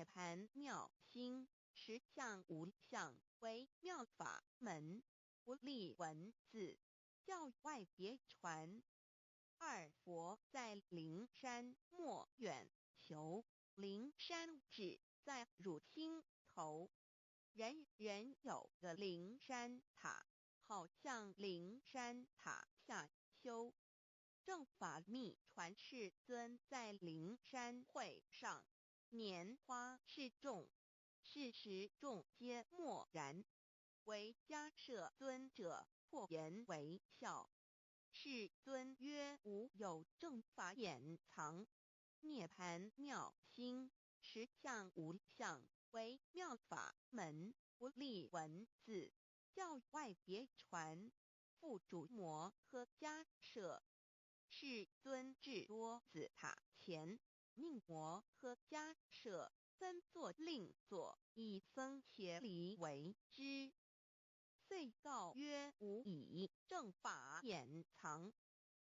涅槃妙心，實相無相，微妙法門，不立文字，教外別傳。二佛在靈山莫遠求，靈山只在汝心頭。人人有個靈山塔，好向靈山塔下修。正法密傳世尊在靈山會上，拈花示眾，是時眾皆默然。唯迦葉尊者破顏為笑。世尊曰：吾有正法眼藏，涅槃妙心，實相無相，微妙法門，不立文字，教外別傳。付囑摩訶迦葉。世尊至多子塔前，命摩訶迦葉分座令坐，以僧伽梨為之。遂告曰：吾以正法眼藏，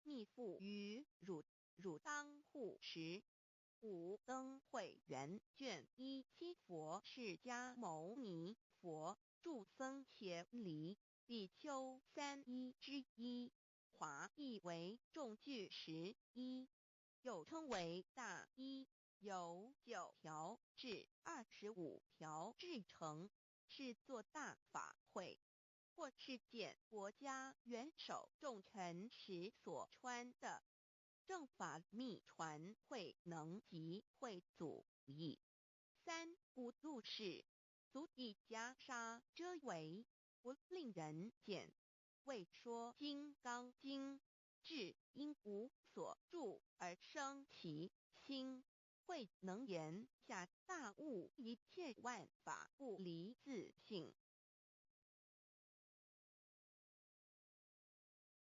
密付於汝，汝當護持。五燈會元卷一七佛釋迦牟尼佛著僧伽梨比丘三衣之一。華譯為眾俱時衣，又稱為大衣，由9條至25條製成，是做大法會或是見國家元首重臣時所穿的。正法密傳慧能及慧祖譯。三古錄事，足以袈裟遮圍，不令人見。為說金剛經，至應無所住而生其心，慧能言下大悟一切萬法不離自性。